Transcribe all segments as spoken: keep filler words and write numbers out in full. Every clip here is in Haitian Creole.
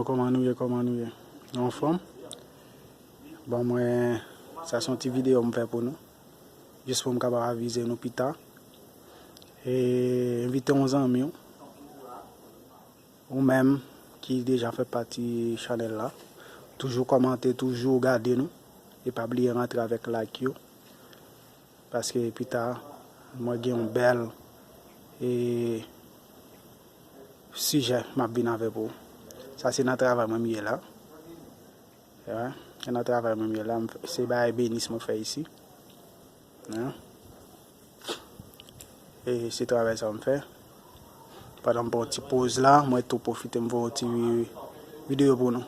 Kòman nou ye, kòman nou ye? Nou anfòm? Bon, mwen, sa se yon ti videyo m fè pou nou. Jis pou m kapab avize nou pita. E envite yon zanmi w, ou menm ki deja fè pati chanèl la. Toujou kòmante, toujou gade nou. E pa bliye rantre avèk like yo. Paske pita, mwen gen yon bèl, e, sijè m ap vin avè pou ou. Sa se nan travay mwen m ye la. Wè, se nan travay mwen m ye la. M fè, se bagay benis mwen fè isi. Wè. E se travay sa m fè. Pandan m pran yon ti poz la, mwen tou pwofite m fè yon ti videyo pou nou.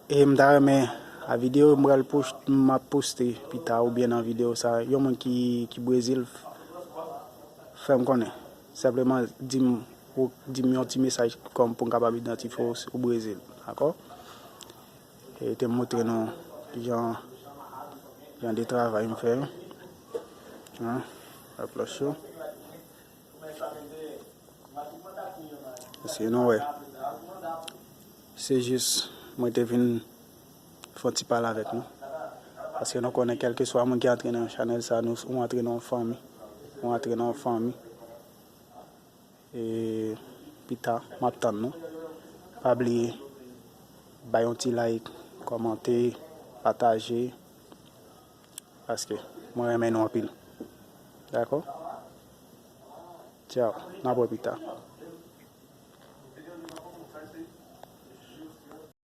E m ta renmen a videyo m pral post-, m ap poste pita oubyen nan videyo sa, yon moun ki, ki Brezil fè m konnen. Senpleman di m, ou di m yon ti mesaj kòm pou m kapab idantifye w si w Brezil. Dakò? E te montre nou jan, jan de travay m fè yo. Hein? Aplos yo. Èske nou wè? Se jis, mwen te vin fè yon ti pale avèk nou. Paske nou konnen, kèlkeswa moun ki antre nan chanèl sa, nou, ou antre nan yon fanmi. Ou antre nan yon fanmi. E pita, m ap tann nou. Pa bliye, bay yon ti like, kòmante, pataje. Paske mwen renmen nou anpil. Dakò? Tchao. N ap wè pita.